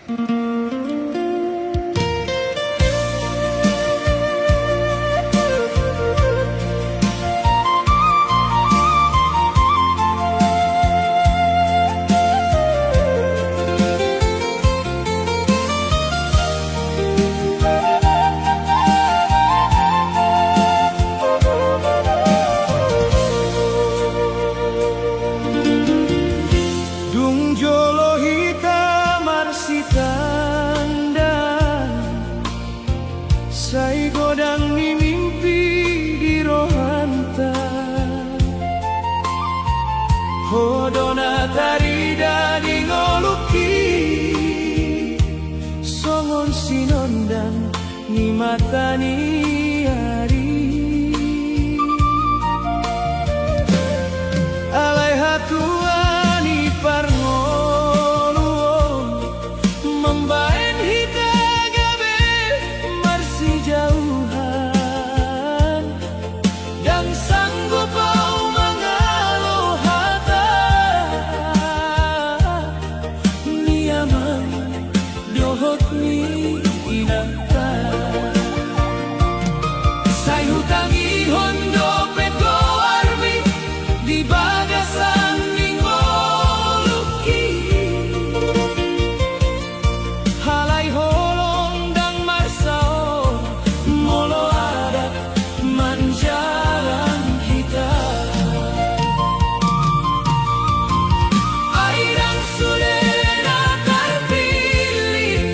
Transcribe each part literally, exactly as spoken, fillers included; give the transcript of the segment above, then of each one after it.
Dung jolo hita marsitandang, sai godang ni mimpi di rohanta. Ho do na tarida di ngolungki, songon sinondang ni mata ni ari. Alai hatuan ni parngoluon mambaen hita gabe marsijauhan. Ndang sanggup au mangalo hata ni amang dohot ni inanta. Sai hutangihon dope goarmi di bagasan ni ngolungki. Alai holong ndang marsaor molo adat manjalang hita. Ai ndang sude na tarpillit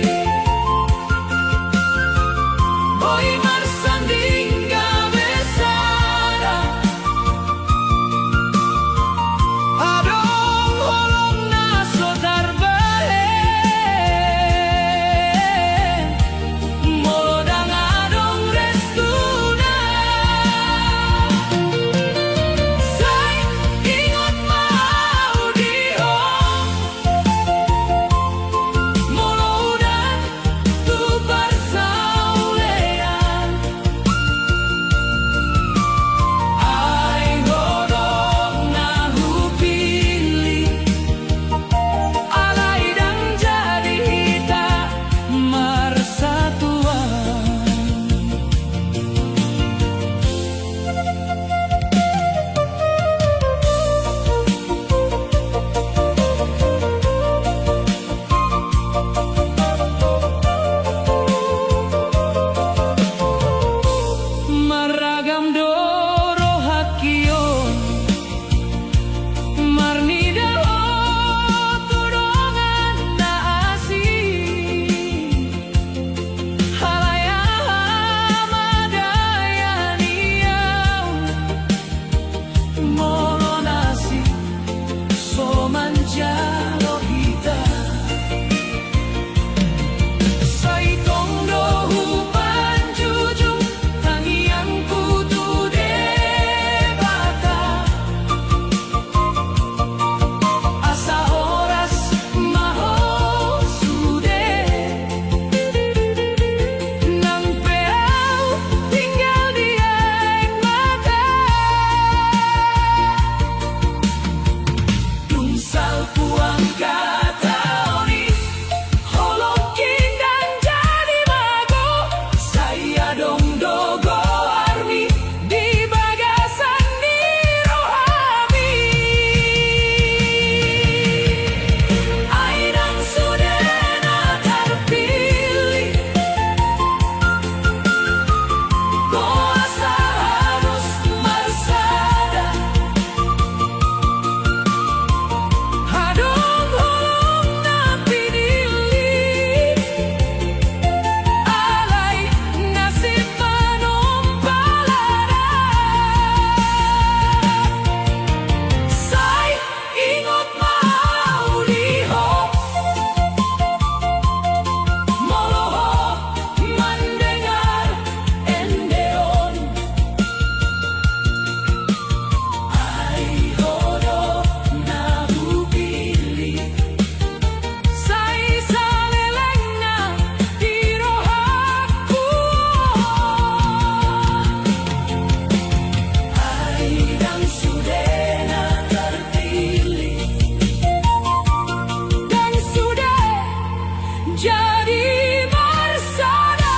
Jadi marsada.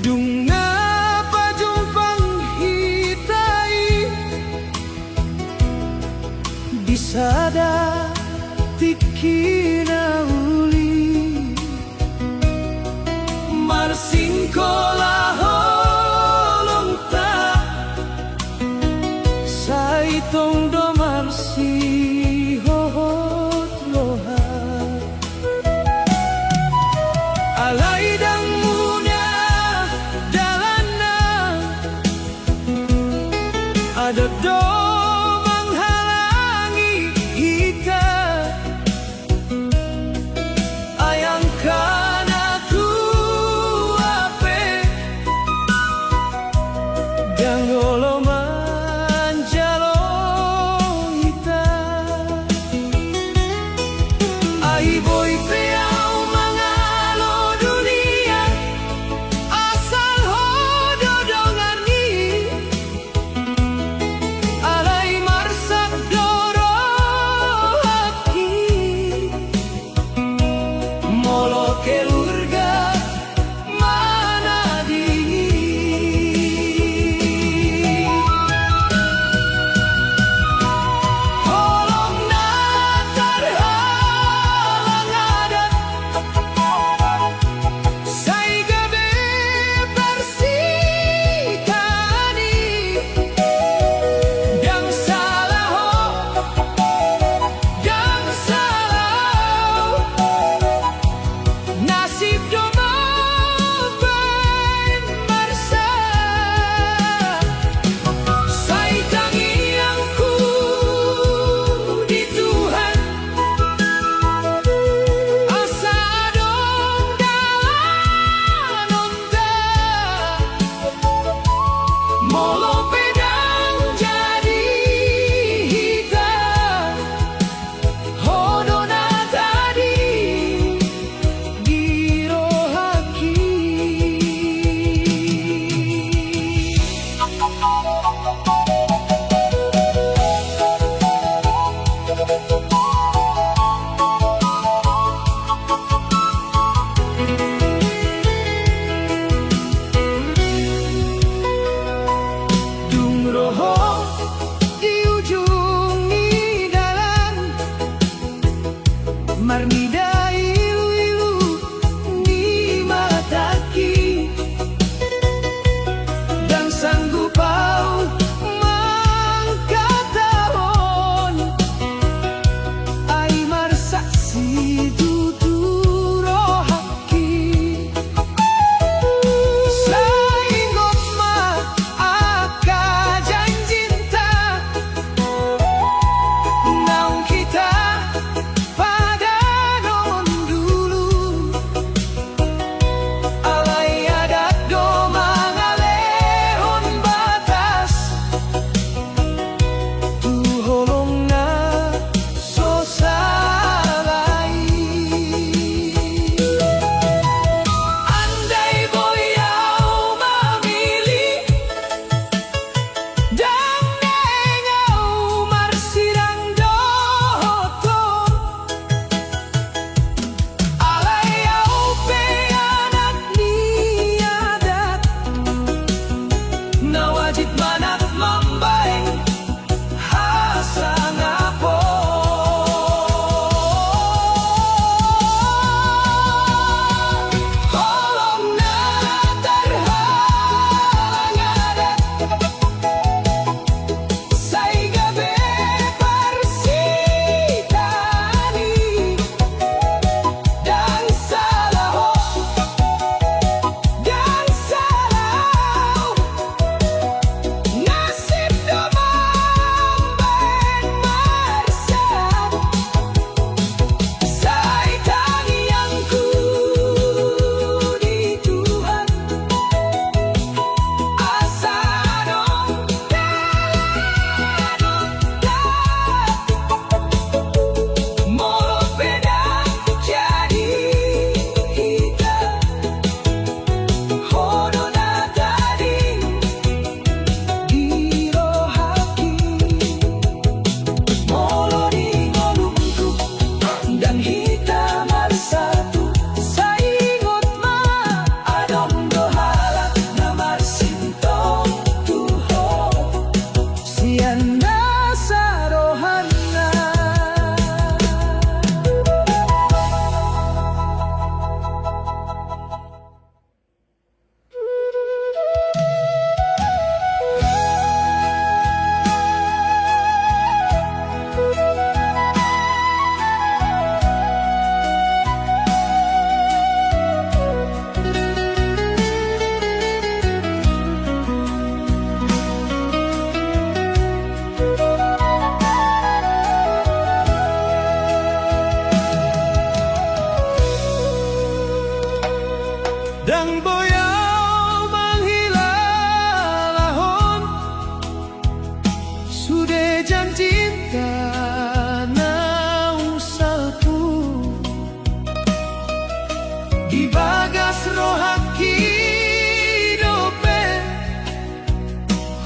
Dung na pajumpang hita i di sada tingki na uli, marsingkola holongta, sai tong do marsihohot roha. Alai ndang mudah dalanna, adong do manghalangi hita. Ai angka na tua pe ndang olo manjalo hita. Ai boi pe au mangalo dunia, asal ho do dongan i. Alai marsak do rohangki, molo keluarga manadingi. Holong na tarhalang adat, sai gabe parsitaan i. Ndang sala ho, ndang sala au, nasib do mambaen marsa. Sai tangiangku di Tuhan, asa adong dalanonta. Molo pe ndang jadi hita, ho do na tading di rohangki.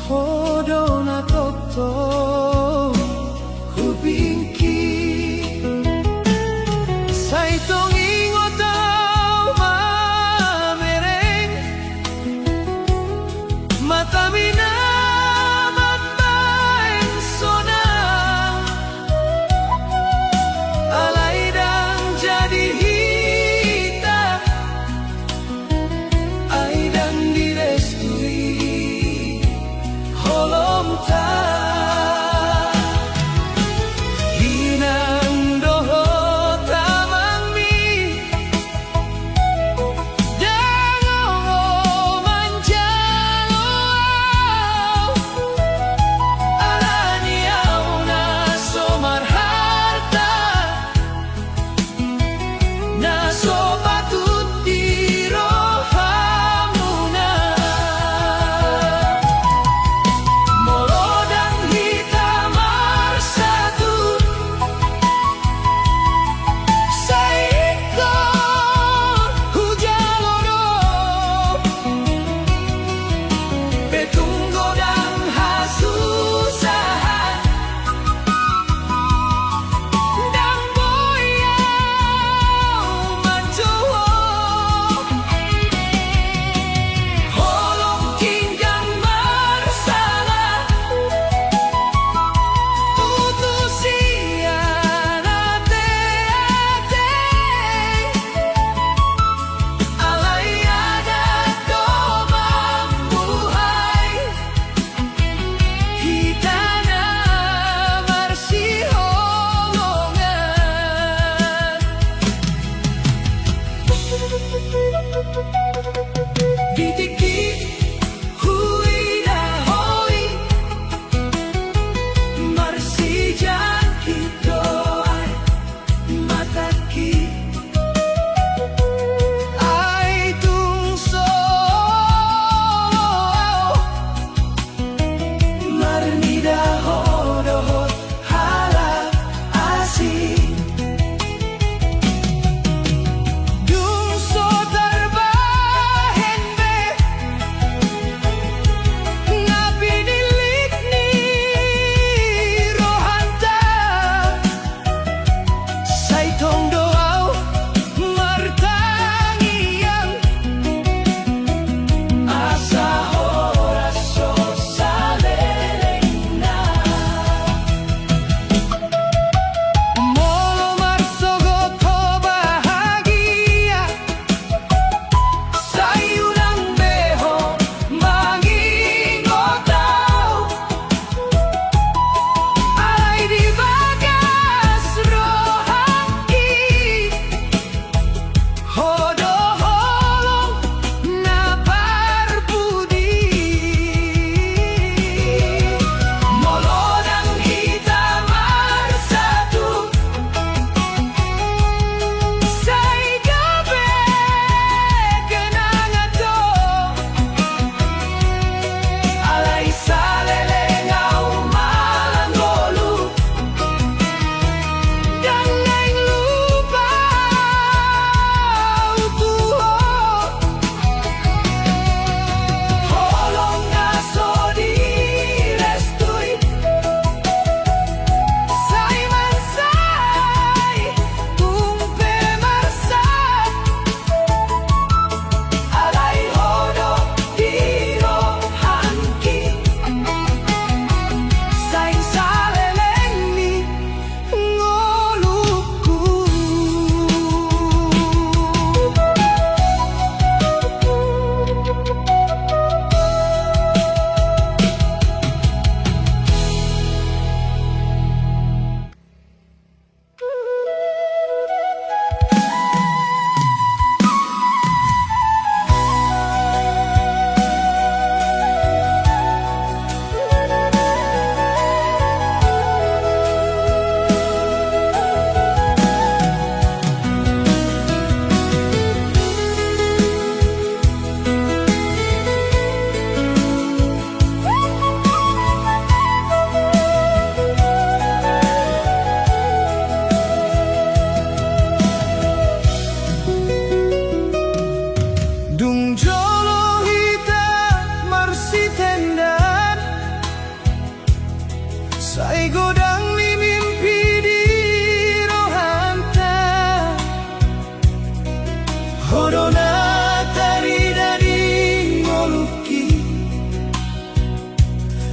Ho do na tongtong hupingki. Sai tong ingot au mamereng, matami na mambaen sonang. Alai ndang jadi hita, ai ndang direstui holongta. Inang dohot amangmi, ndang olo manjalo au, alani au na so marharta, na so patut di rohamuna. Molo Sai godang ni mimpi di rohanta, ho do na tarida di ngolungki,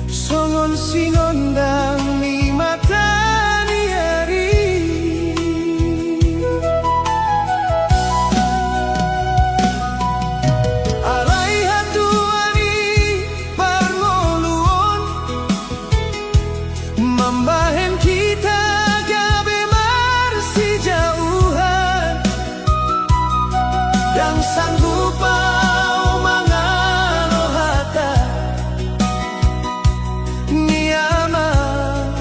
songon sinondang ni mata ni ari. Alai hatuan ni parngoluon mambahen hita gabe marsijauhan. Ndang sanggup ahu mangalo hata ni amang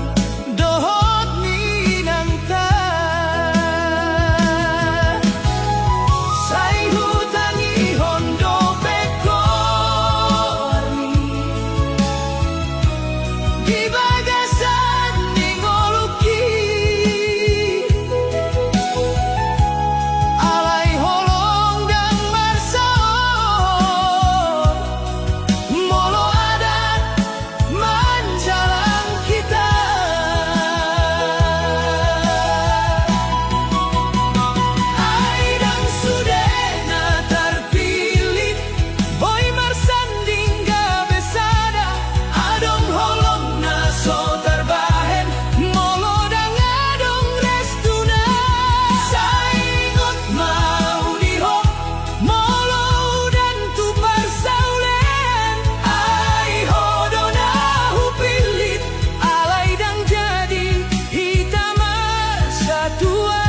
dohot ni inangta. Sai hutangihon dope goarni di bagasan ni ngolungki. Alai holong ndang marsaor molo adat manjalang hita. Ai ndang sude na tarpillit boi marsanding gabe sada, adong holong na so tarbahen molo ndang adong restuna. Sai ingot ma ahu di ho, molo udan tu parsaulian, ai ho do na hupillit, alai ndang jadi hita marsatua.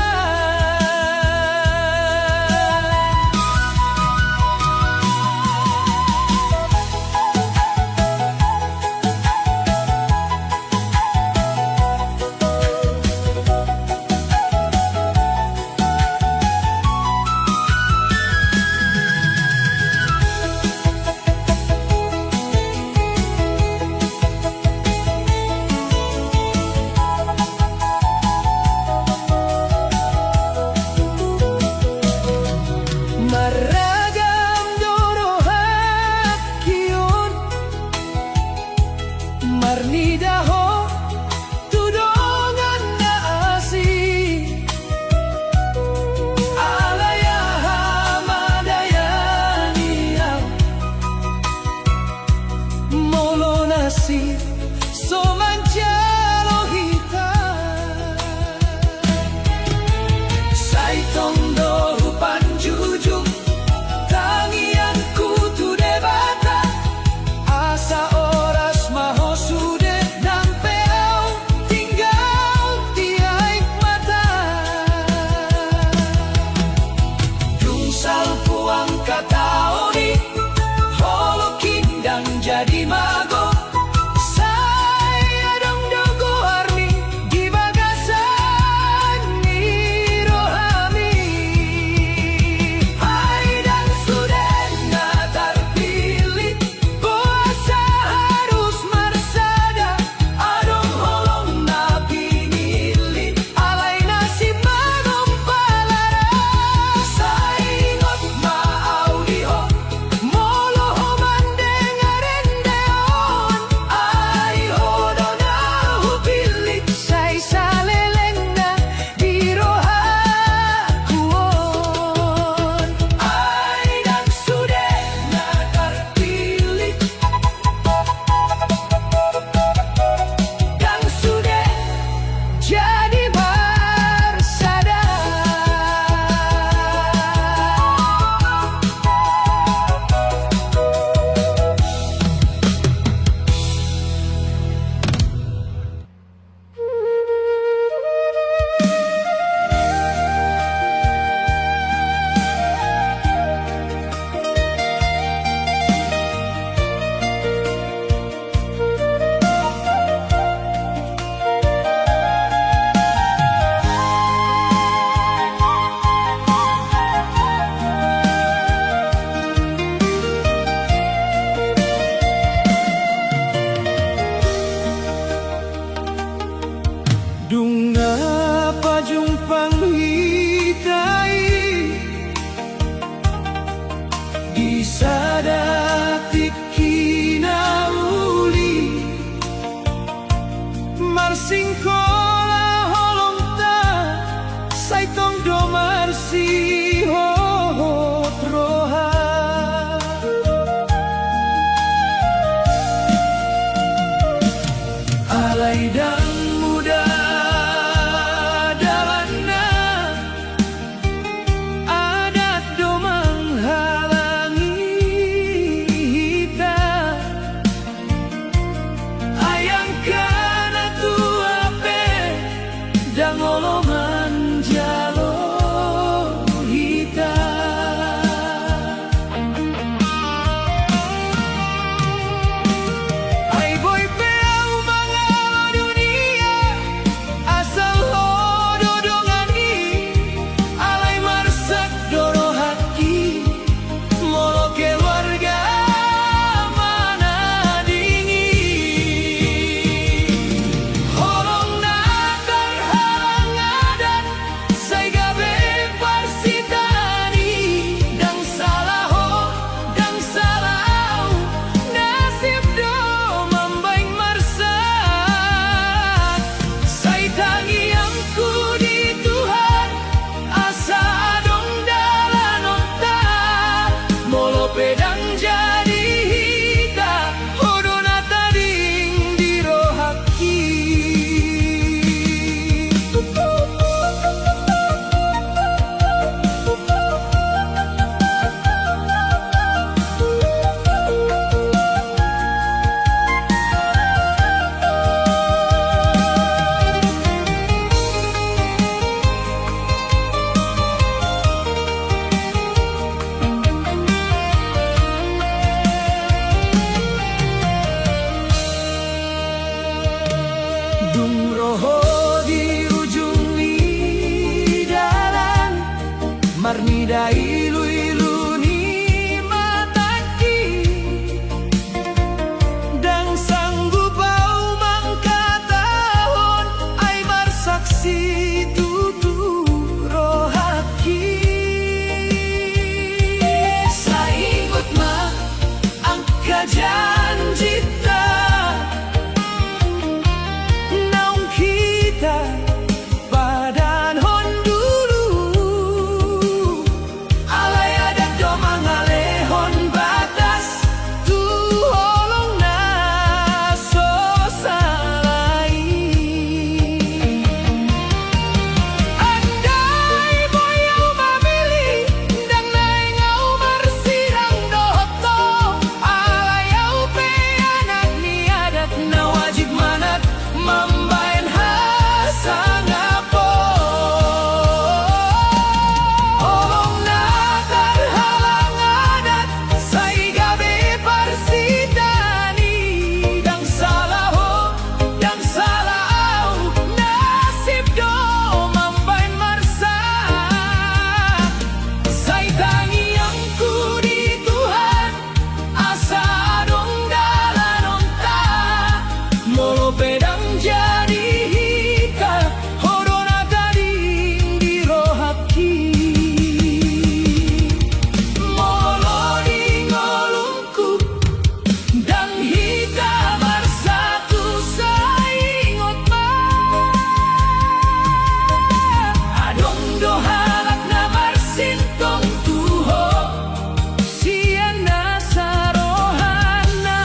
Marragam do rohangki on marnida ho tu dongan na asing. Alai aha ma daya ni ahu molo nasib so manjalo hita. Sai tong do hupanjujung tangiangku tu Debata, asa horas ma ho sude nang pe ahu tinggal di aek mata. Dung salpu angka taon i, holongki ndang jadi mago. Sai adong Ai ndang mudah dalanna, adat do manghalangi hita. Ai angka na tua pe ndang olo manjalo hita. Ai boi pe ahu mangalo dunia, asal Ho do dongan i, alai marsak do rohangki molo keluarga ma na dingin. Holong na tarhalang adat, sai gabe parsitaan i, ndang sala Ho, ndang sala ahu, nasib do mambahen marsak. Sai tangiangku di Tuhan, asa adong dalanonta, molo pe ndang jadi hita, Ho do na tading di rohangki. Dung ro Ho di ujung ni dalan, marnida iluilu ni matangki, ndang sanggup ahu mangkatahon, ai marsak situtu rohangki. Sai ingot ma angka janjinta naung hita padankon dulu. Alai adat do mangalehon batas tu holong na so sala i. Andai boi ahu mamilih, ndang naeng ahu marsidang dohot Ho. Alai ahu pe anak ni adat, na wajib manat mambahen hasangapon. Holong na tarhalang adat, sai gabe parsitaan i, ndang sala Ho, ndang sala ahu, nasib do mambahen marsak. Sai tangiangku di Tuhan, asa adong dalanonta, molo pe ndang jadi hita, Ho do na tading di rohangki. Molo di ngolungku ndang hita marsatu, sai ingot ma, adong do halak na marsintong tu Ho sian nasa rohana.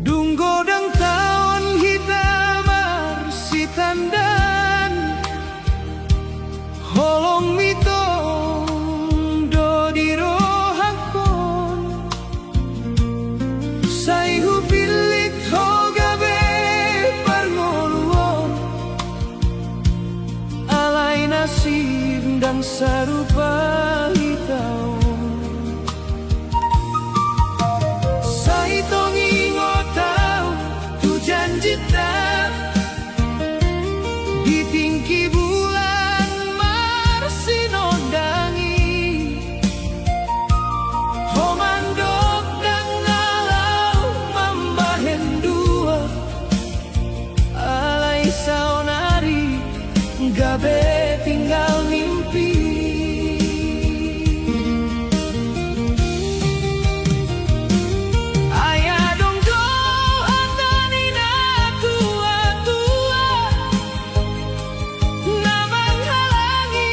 Dung godang taon hita marsitandaan, holongmi tong do di rohangkon. Sai hupillit Ho gabe parngoluon, alai nasib ndang sarupa hita on. Sai tong ingot ahu tu janjinta di tingki Saonari gabe tinggal mimpi. Ai adong do hata ni na tua-tua na manghalangi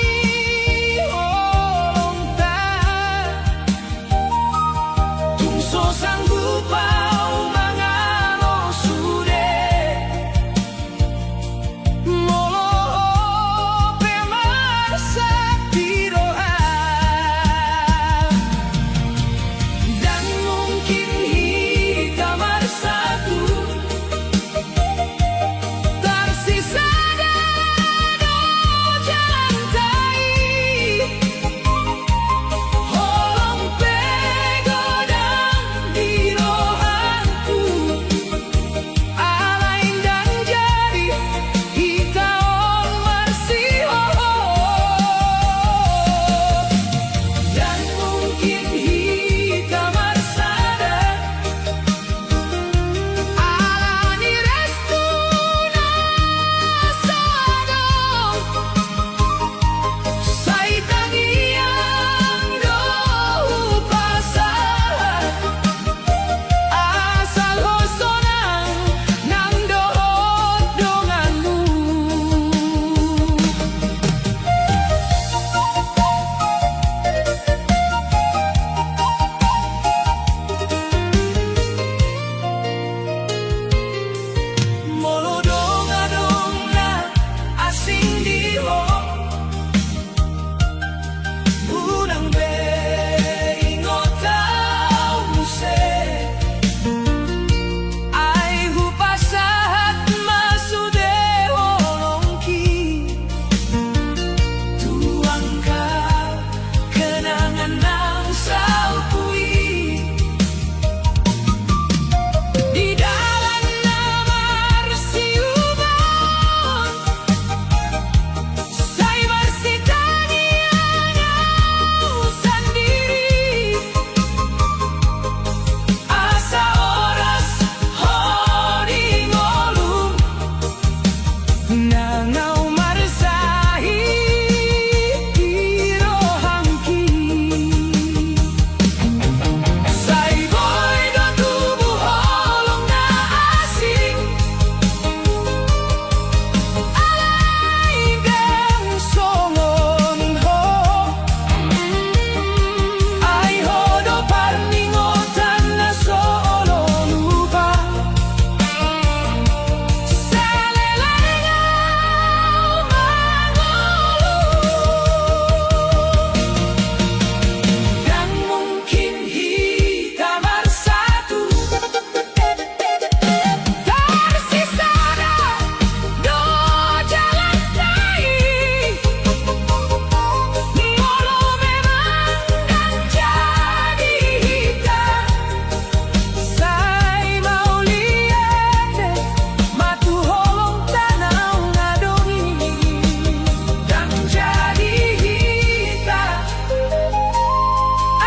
holongta. Tung so sanggup au mangalangka sude. Molo ho pe marsahit di roham, ndang mungkin hita marsatu. Tarsisada do jalanta i, holong pe godang di rohangku. Alai ndang jadi hita on marsihohot, ndang mungkin hita marsada. Ala ni restu na so adong, sai tangiang do hupasahat. Asal ho sonang nang dohot donganmu. Molo dong adong na asing di ho, unang be ingot au muse. Ai hupasahat ma sude holongki tu angka kenangan naung salpu i. Di dalan na marsiuman, sai marsitangiangan au sandiri. Asa horas ho di ngolum, nang au marsahit di rohangki. Sai boi do tubu holong na asing, alai ndang songon ho. Ai ho do parningotan na so olo lupa. Saleleng au mangolu. Ndang mungkin hita marsatu. Tarsisada do jalanta i, molo memang ndang jadi hita. Sai mauliate ma tu holongta naung adong i. Ndang jadi hita,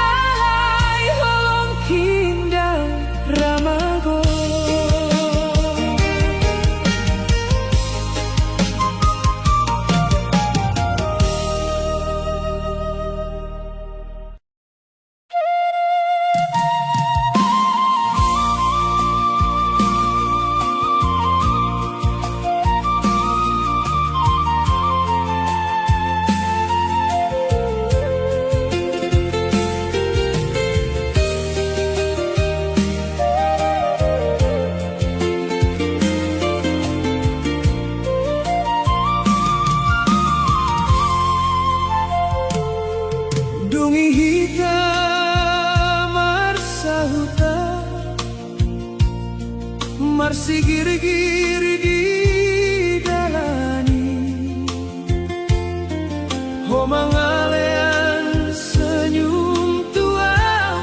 alai holongki ndang ra mago. Dung i hita marsahuta, marsigirgir di dalan i, ho mangalean senyum tu ahu,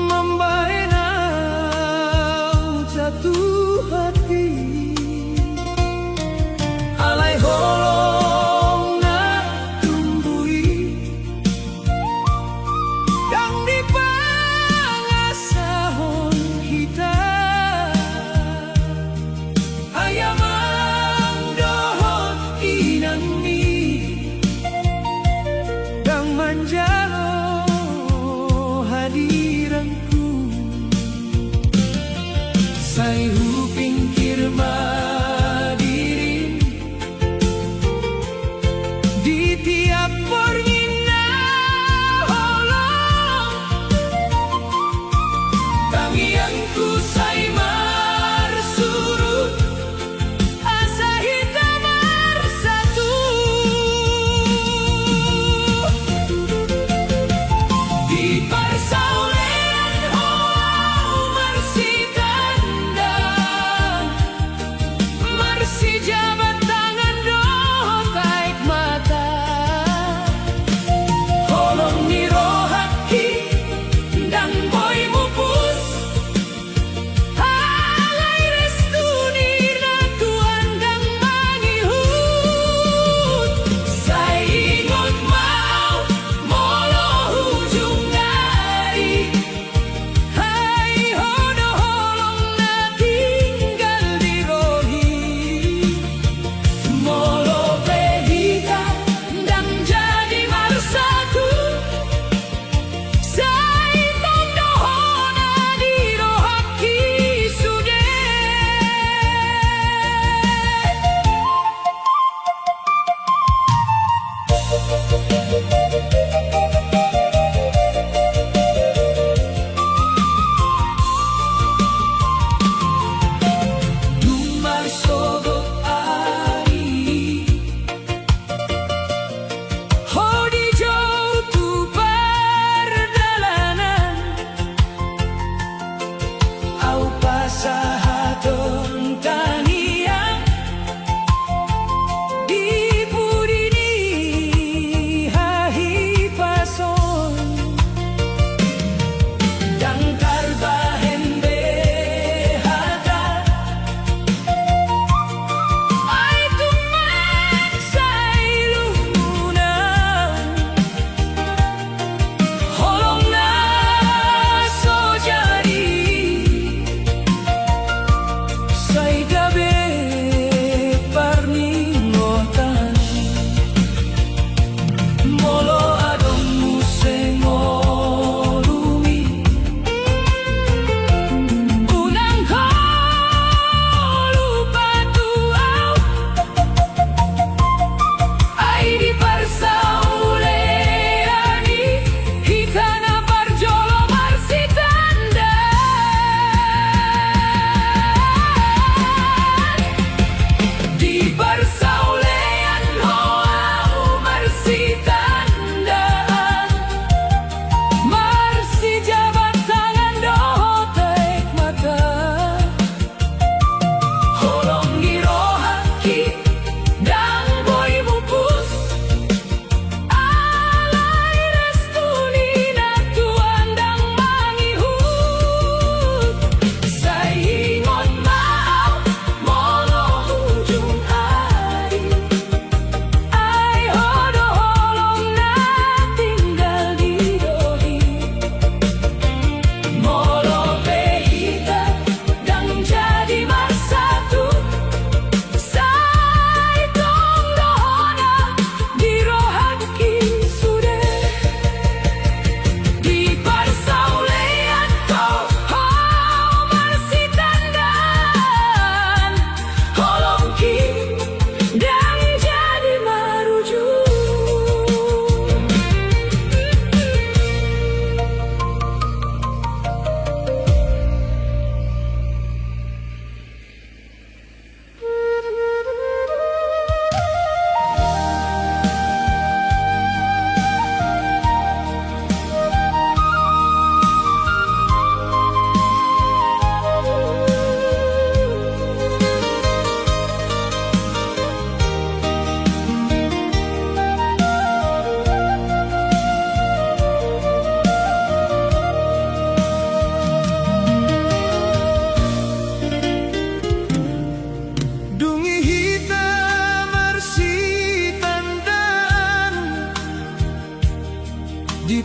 mambahen au jatuh hati. Alai holong na tumbu i, ndang dipangasahon hita.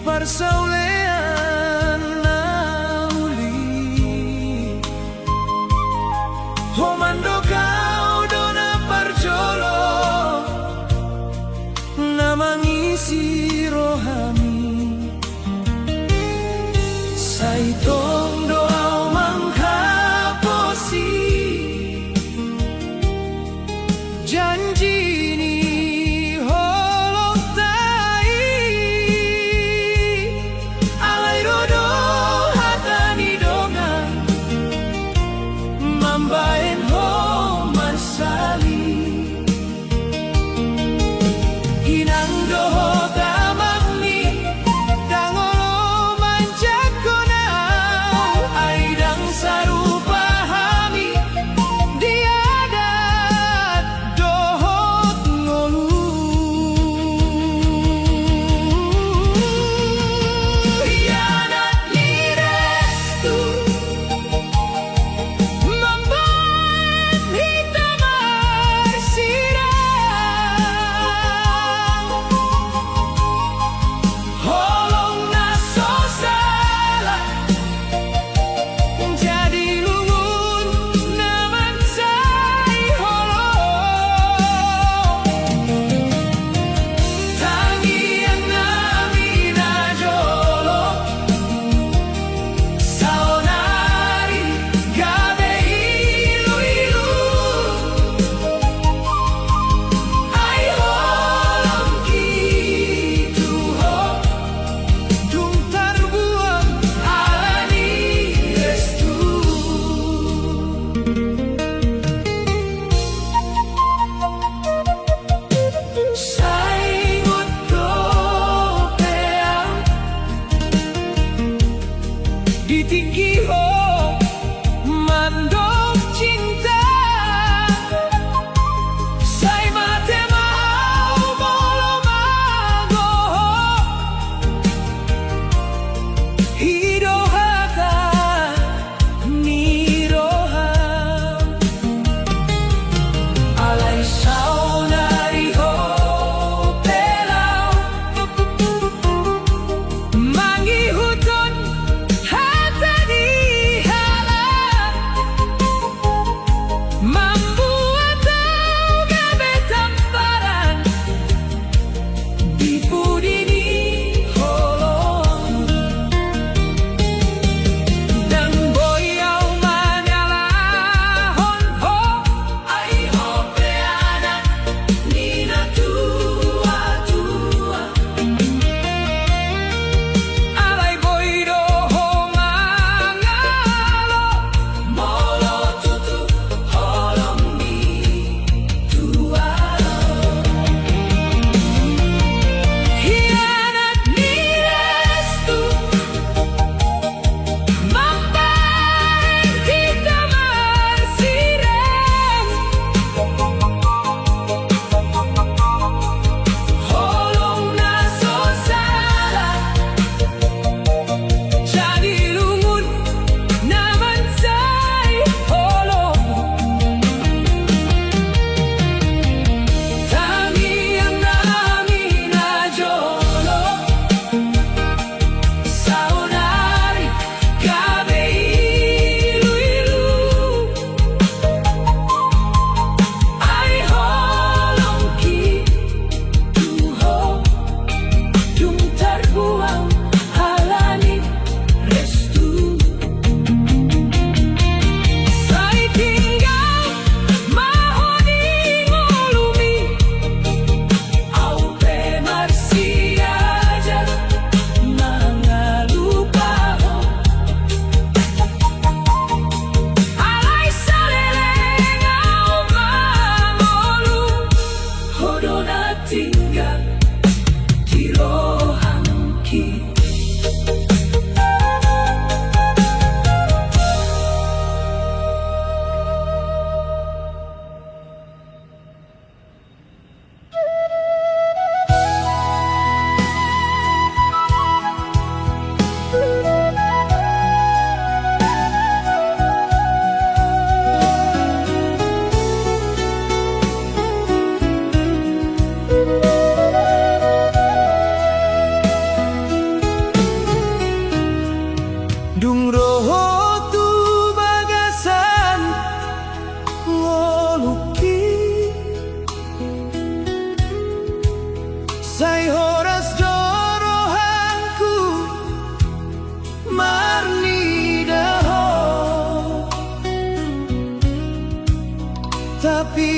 parsaulian na uli. Ho mandok au do na parjolo na mangisi rohami. Sai tong do au manghaposi janji ni holongta i. Alai ro do hata ni dongan mambahen ho marsali. Inang dohot amangmi, ndang olo manjangkon au, ai ndang sarupa hami di adat dohot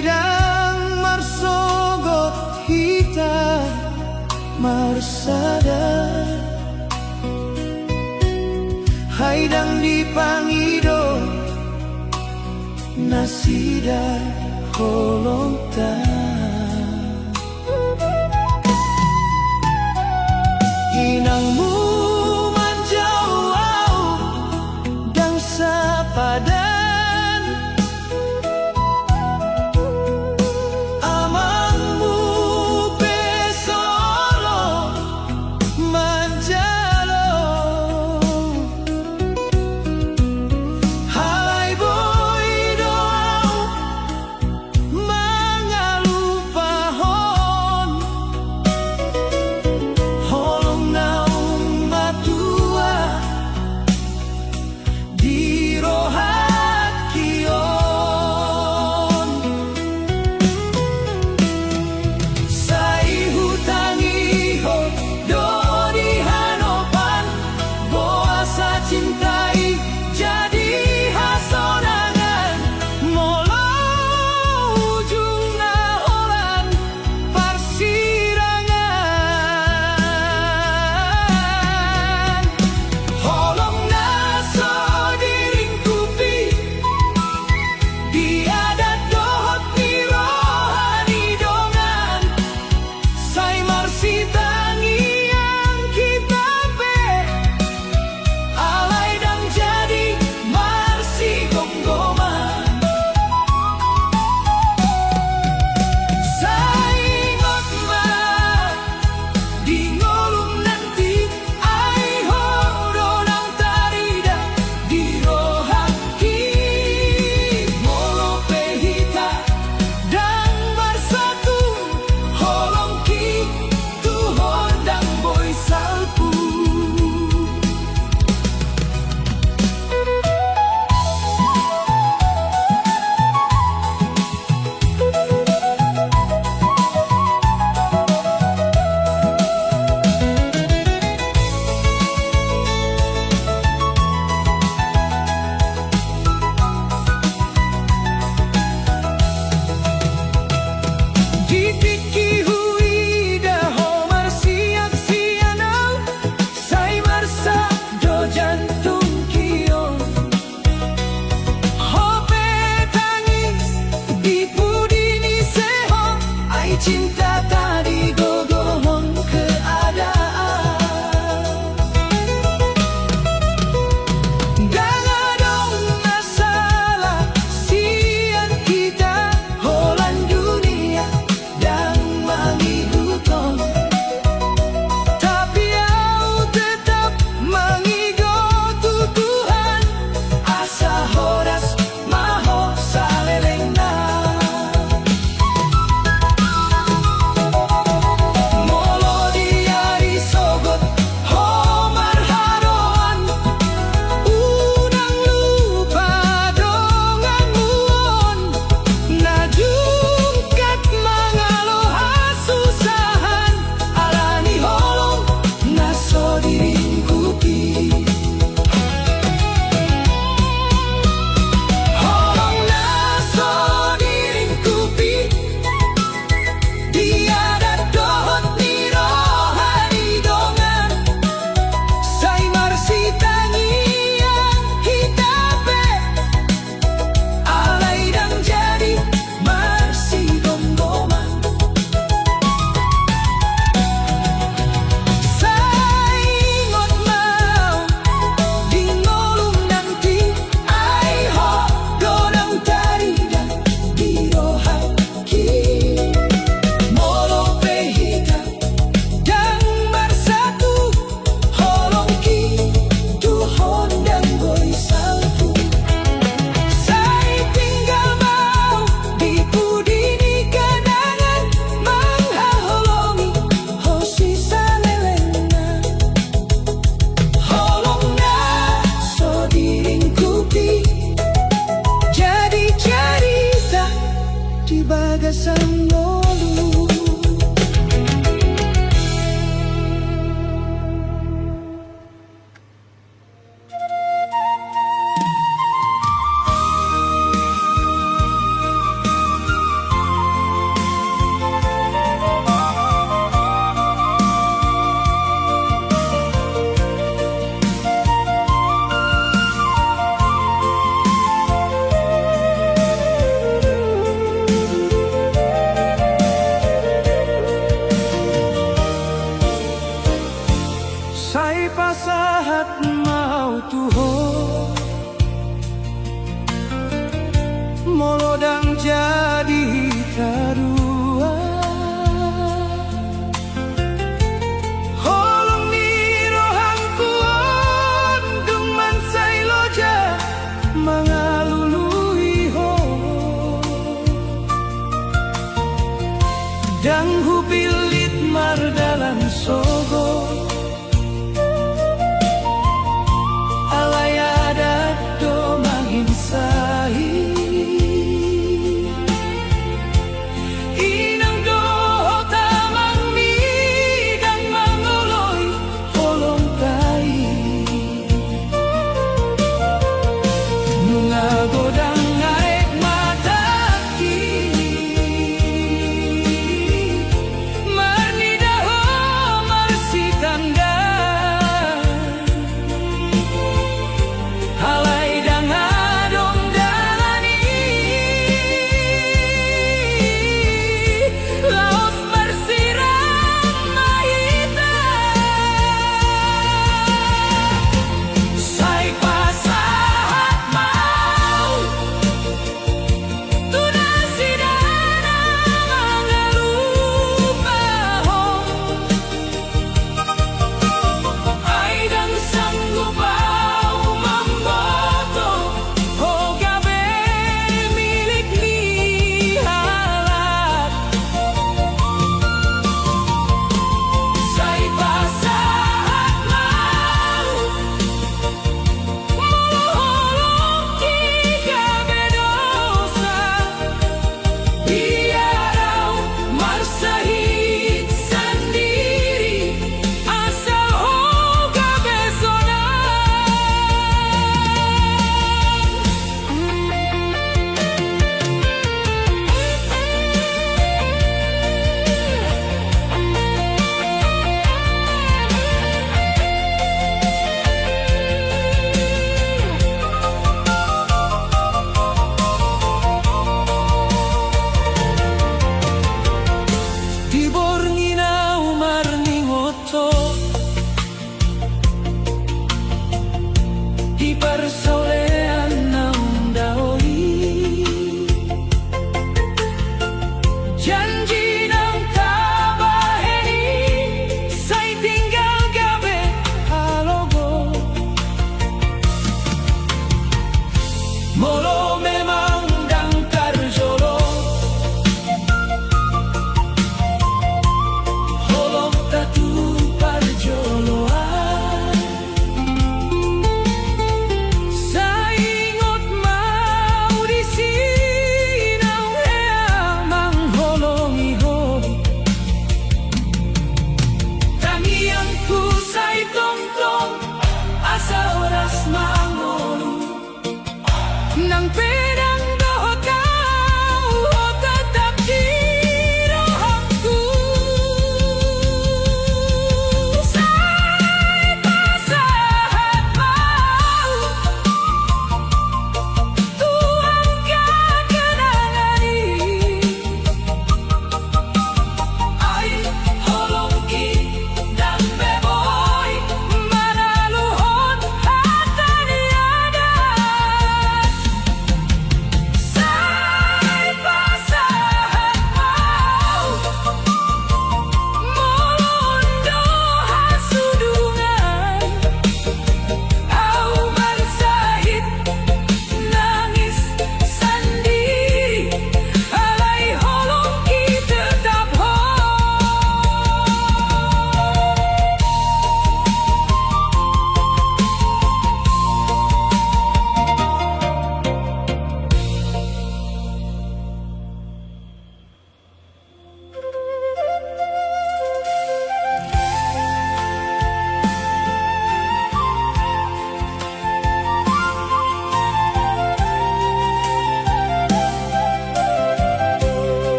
Ndang marsogot hita marsada, ai ndang dipangido nasida holongta. Inangmu manjou au ndang sapadan, amangmu pe so olo manjalo. Alai boi do au mangalupahon holong naung matua di rohangki on. Sai hutangihon do di hanopan boasa cinta i jadi hasonangan, molo ujungna holan parsirangan. Holong na so diringkupi di adat dohot ni roha ni dongan, sai marsitangiang hita pe, alai ndang jadi marsigomgoman. Sai ingot ma di ngolum nanti, ai ho do naung tarida di rohangki. Molo pe hita ndang marsatu, holongki, Tuhan ndang boi salpu. Di tingki huida ho marsian-sian au, sai marsak do jantungki on. Ho pe tangis di pudi ni sehon, ai cintata digogohon keadaan. Ndang adong na sala sian hita holan dunia ndang mangihuthon. Tapi au tetap mangido tu Tuhan, asa horas ma ho salelengna. Molo di ari sogot ho marharoan, unang lupa donganmu on na jungkat mangalo hasusahan, alani holong na so diringkupi. Holong na so diringkupi di adat dohot ni roha ni dongan, sai marsitangiang hita pe, alai ndang jadi marsigomgoman. Sai ingot ma di ngolum nanti, ai ho do naung tarida di rohangki. Molo pe hita ndang marsatu, holongki, Tuhan ndang boi salpu. Sai tinggal ma au di pudi ni kenangan, manghaholongi ho sisalelengna. Holong na so diringkupi jadi carita di bagasan ngolu. Ndang hupillit mardalan sogot, alai adat do manginsai. Inang dohot amang, midang mangoloi holongta i. Nunga godang aek matangki, marnida ho marsitan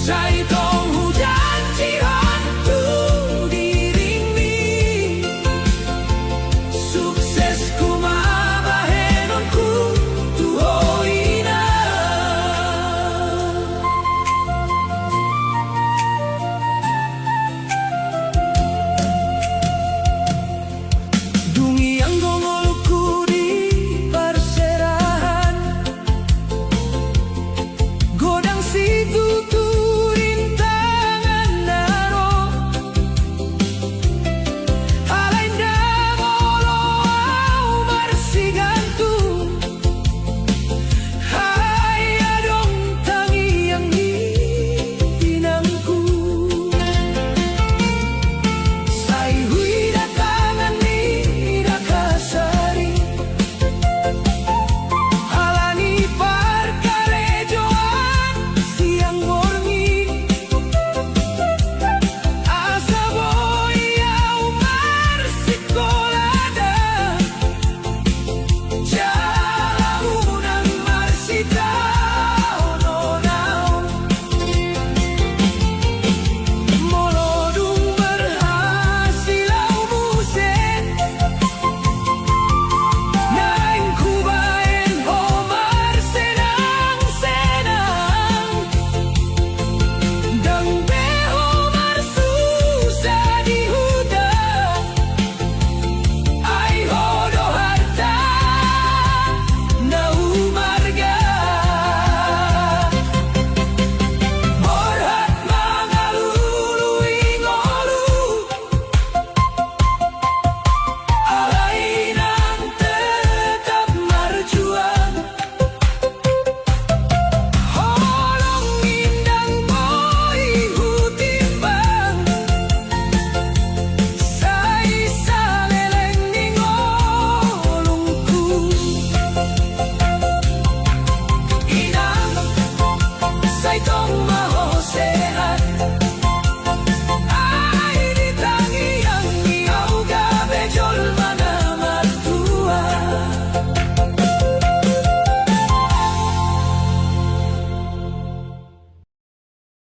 Dae